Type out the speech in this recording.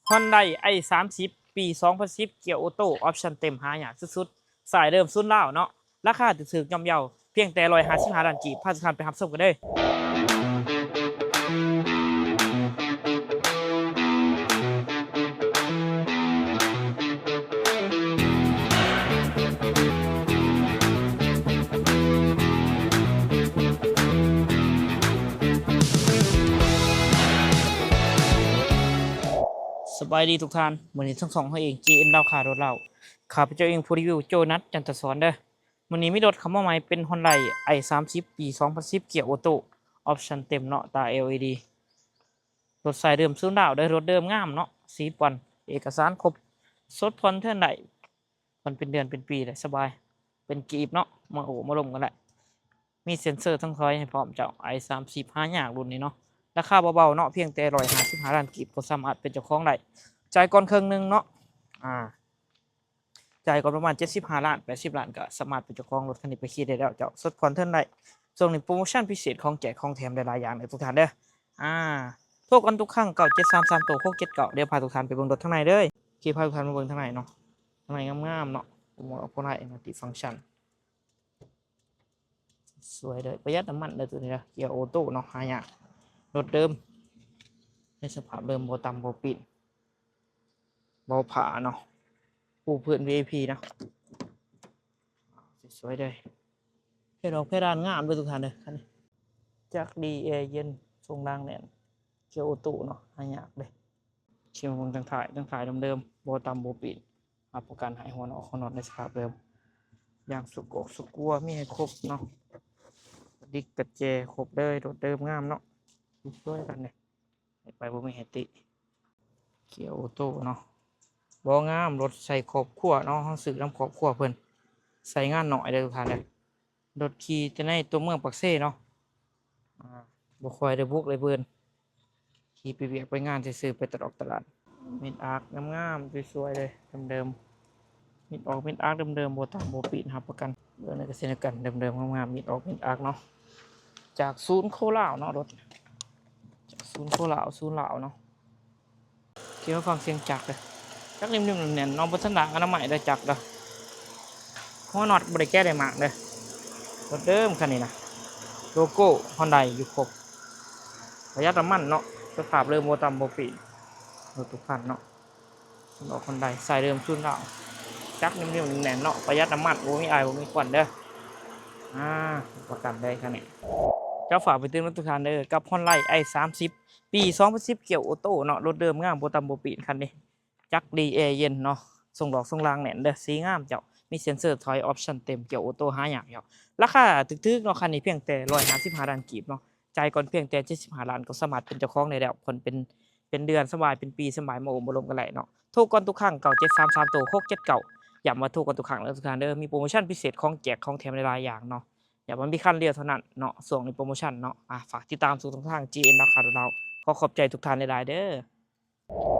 ຮອນໄດ ໄອ ສາມສິບ ປີ ສອງພັນສິບ ເກຍໂອໂຕ້ ອອບຊັນເຕັມ ຫາຍາກສຸດໆ ສາຍເລີ່ມສູນລາວເນາະ ລາຄາຖືກໆ ຍ່ອມເຍົາ ພຽງແຕ່ ຮ້ອຍຫ້າສິບຫ້າລ້ານກີບ. ພາທຸກທ່ານໄປຮັບຊົມກັນເລີຍ. ສະບາຍດີທຸກທ່ານ, ມື້ນີ້ທັງສອງເຮົາເອງ ເຈເອັນ ລາວຄ້າລົດລາວ ຂ້າພະເຈົ້າເອງຜູ້ຣີວິວ ໂຈນັດ ຈັນທະສອນເດີ. ມື້ນີ້ມີລົດເຂົ້າມາໃໝ່ ເປັນຮອນໄດ ໄອ ສາມສິບ ປີ ສອງພັນສິບ ເກຍໂອໂຕ້ ອອບຊັນເຕັມເນາະ ຕາ ແອລ ອີ ດີ ລົດສາຍເດີມສູນດາວເດີ ລົດເດີມງາມເນາະ ສີປ່ອນ ເອກະສານຄົບ ສົດຜ່ອນເທີນໄດ້ ຜ່ອນເປັນເດືອນເປັນປີໄດ້ສະບາຍ ເປັນກີບເນາະ ມາໂອ້ມາລົມກັນໄດ້ ມີເຊັນເຊີທັງຖອຍໃຫ້ພ້ອມເຈົ້າ ໄອ ສາມສິບ ຫາຍາກລຸ້ນນີ້ເນາະ ລາຄາເບົາໆເນາະ ພຽງແຕ່ ຮ້ອຍຫ້າສິບຫ້າລ້ານກີບ ກໍສາມາດເປັນເຈົ້າຂອງໄດ້ ຈ່າຍກ່ອນເຄິ່ງໜຶ່ງເນາະ ອ່າ ຈ່າຍກ່ອນປະມານ ເຈັດສິບຫ້າລ້ານ ແປດສິບລ້ານ ກໍສາມາດເປັນເຈົ້າຂອງລົດຄັນນີ້ໄປຂີ່ໄດ້ແລ້ວເຈົ້າ ສົດຜ່ອນເທີນໄດ້. ຊ່ວງນີ້ໂປຣໂມຊັນພິເສດ ຂອງແຈກຂອງແຖມຫຼາຍໆຢ່າງເດີທຸກທ່ານເດີ. ອ່າ ໂທກ່ອນທຸກຄັ້ງ ເກົ້າເຈັດສາມສາມ ໂຕ ຫົກເຈັດເກົ້າ ດຽວພາທຸກທ່ານໄປເບິ່ງລົດທາງໃນເດີ. ໂອເຄ ພາທຸກທ່ານມາເບິ່ງທາງໃນເນາະ ທາງໃນງາມໆເນາະ ໝວກອອກໂປໄລມັນຕິຟັງຊັນ ສວຍເດີ ປະຢັດນ້ຳມັນເດີ ໂຕນີ້ເດີ ເກຍໂອໂຕ້ເນາະ ຫາຍາກ ລົດເດີມ ໃນສະພາບເດີມ ບໍ່ຕຳບໍ່ປີ້ນ ເບົາຜ້າເນາະ ປູພື້ນ ວີໄອພີ ເນາະ ສວຍເດີ ເພດອອກເພດານງາມເດີທຸກທ່ານເດີ ຄັນນີ້ ຈັກດີ ແອເຢັນ ຊ່ວງລ່າງແໜ້ນ ເກຍໂອໂຕ້ເນາະ ຫາຍາກເດີ. ເຂົ້າມາເບິ່ງທາງທ້າຍ ທາງທ້າຍເດີມໆ ບໍ່ຕຳບໍ່ປີ້ນ ຮັບປະກັນໃຫ້ຫົວນອກຫົວນັອດໃນສະພາບເດີມ ຢາງສຸກອອກສຸກກົວ ມີໃຫ້ຄົບເນາະ ກະດິກກະແຈຄົບເລີຍ ລົດເດີມງາມເນາະ ສວຍໆ ຄັນນີ້ ໃຫ້ໄປບໍ່ມີໃຫ້ຕິ ເກຍໂອໂຕ້ເນາະ ບໍ່ງາມ ລົດໃຊ້ຄອບຄົວເນາະ ເຮົາຊື້ນຳຄອບຄົວເພິ່ນ ໃຊ້ງານໜ້ອຍເດີທຸກທ່ານເດີ. ລົດຂີ່ແຕ່ໃນຕົວເມືອງປາກເຊເນາະ ອ່າ ບໍ່ຄ່ອຍໄດ້ບຸກໄດ້ເບີນ ຂີ່ໄປວຽກໄປງານຊື່ໆ ໄປຕະຫຼອກຕະຫຼາດ. ມິດອາກງາມໆ ສວຍໆ ເລີຍ ເດີມໆ ມິດອອກມິດອາກເດີມໆ ບໍ່ຕຳບໍ່ປີ້ນ ຮັບປະກັນ. ເບິ່ງໃນກະເຊນະກັນ ເດີມໆ ງາມໆ ມິດອອກມິດອາກເນາະ ຈາກສູນໂຄລາວເນາະ ລົດ ຈາກສູນໂຄລາວ ສູນລາວເນາະ. ທີ່ມາຟັງສຽງຈັກເດີ ຈັກໜິ່ມໆແໜ້ນໆເນາະ ບໍ່ທັນໄດ້ອະນາໄມເດີຈັກເດີ ຫົວນັອດບໍ່ໄດ້ແກະໄດ້ໝາກເດີ ລົດເດີມຄັນນີ້ນະ ໂລໂກ້ຮອນໄດຢູ່ຄົບ ປະຢັດນ້ຳມັນເນາະ ສະພາບເດີມບໍ່ຕຳບໍ່ປີ້ນ ລົດທຸກຄັນເນາະ ມັນອອກຮອນໄດສາຍເດີມສູນລາວ ຈັກໜິ່ມໆແໜ້ນໆເນາະ ປະຢັດນ້ຳມັນ ບໍ່ມີອາຍບໍ່ມີຄວັນເດີ ອ່າ ປະກັນໄດ້ຄັນນີ້. ຈະຝາກໄປເຕືອນທຸກທ່ານເດີ ກັບຮອນໄດ ໄອ ສາມສິບ ປີ ສອງພັນສິບ ເກຍໂອໂຕ້ເນາະ ລົດເດີມງາມ ບໍ່ຕຳບໍ່ປີ້ນຄັນນີ້ ຈັກດີແອເຢັນເນາະ ຊ່ວງດອກຊ່ວງລາງແໜ້ນເດີ ສີງາມເຈົ້າ ມີເຊັນເຊີຖອຍ ອອບຊັນເຕັມ ເກຍໂອໂຕ້ຫາຍາກເຈົ້າ ລາຄາຖືກໆເນາະ ຄັນນີ້ພຽງແຕ່ ຮ້ອຍຫ້າສິບຫ້າລ້ານກີບເນາະ ຈ່າຍກ່ອນພຽງແຕ່ ເຈັດສິບຫ້າລ້ານ ກໍສາມາດເປັນເຈົ້າຂອງໄດ້ແລ້ວ ຜ່ອນເປັນ ເປັນເດືອນສະບາຍ ເປັນປີສະບາຍ ມາໂອ້ມາລົມກັນໄດ້ເນາະ ໂທກ່ອນທຸກຄັ້ງ ເກົ້າເຈັດສາມສາມ ໂຕ ຫົກເຈັດເກົ້າ ຢ້ຳວ່າໂທກ່ອນທຸກຄັ້ງເດີທຸກທ່ານເດີ. ມີໂປຣໂມຊັນພິເສດ ຂອງແຈກຂອງແຖມຫຼາຍໆຢ່າງເນາະ ຢ່າວ່າມີຄັນດຽວເທົ່ານັ້ນເນາະ ຊ່ວງນີ້ໂປຣໂມຊັນເນາະ ອ່າ ຝາກຕິດຕາມສູ່ຊ່ອງທາງ ເຈເອັນ ລາວຄ້າລົດລາວ ຂໍຂອບໃຈທຸກທ່ານຫຼາຍໆເດີ.